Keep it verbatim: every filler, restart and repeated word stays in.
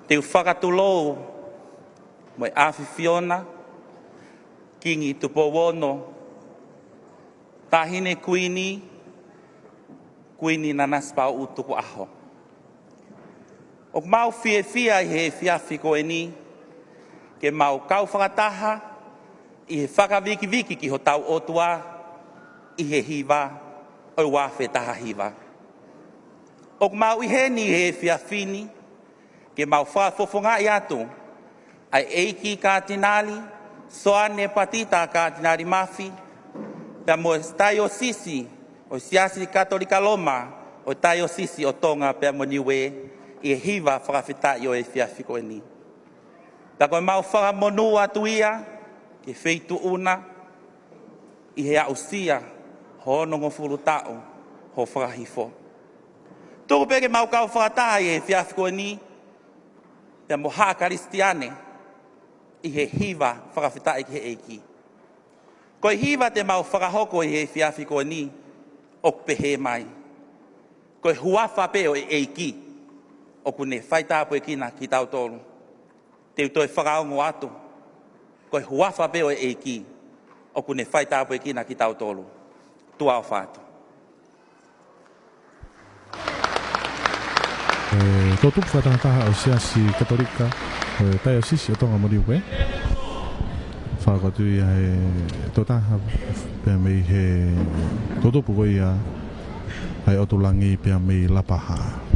Te u fakatulou mo e ʻAfiona, Kingi Tupou Ono, Taʻahine Kuini, Kuini Nanasipauʻu Tukuʻaho. ʻOku mau fiefia ʻi he efiafi ko eni ke mau kau fakataha ʻi he fakavikiviki ki hotau ʻOtua ʻi he hiva ʻo e ua afe taha hiva. ʻOku mau ʻi heni ʻi he efiafi ni ke mau fakafofongaʻi atu ʻa e ʻEiki Katinali Soane Patita Katinali Mafi, pea mo e taiosisi ʻo e Siasi Katolika Loma ʻo e taiosisi ʻo Tonga pea mo Niue ʻi he hiva fakafetaʻi ʻo e efiafi ko eni. Pea ko e mau fakamonū atu ia ki he feituʻu na ʻi he aʻusia hono hongofulu taʻu ho fakahifo. Tuku pē ke mau kau fakataha ʻi he efiafi ko eni pea mo haʻa Kalisitiane ʻi he hiva fakafetaʻi ki he ʻEiki. Ko e hiva te mau fakahoko ʻi he efiafi ko eni ʻoku pehē mai: Ko e huafa pē ʻo e ʻEiki ʻoku ne faitāpuekina kitautolu. Te u toe fakaongo atu: Ko e huafa pē ʻo e ʻEiki ʻoku ne faitāpuekina kitautolu. Tuʻa ʻofa atu. E, toʻutupu fakatahataha ʻo e Siasi Katolika ʻo e taiosisi ʻo Tonga mo Niue. Fakakau atu ia he toʻutaha pea mei he toʻutupu ko ia ʻa e ʻOtu Langi pea mei Lapaha.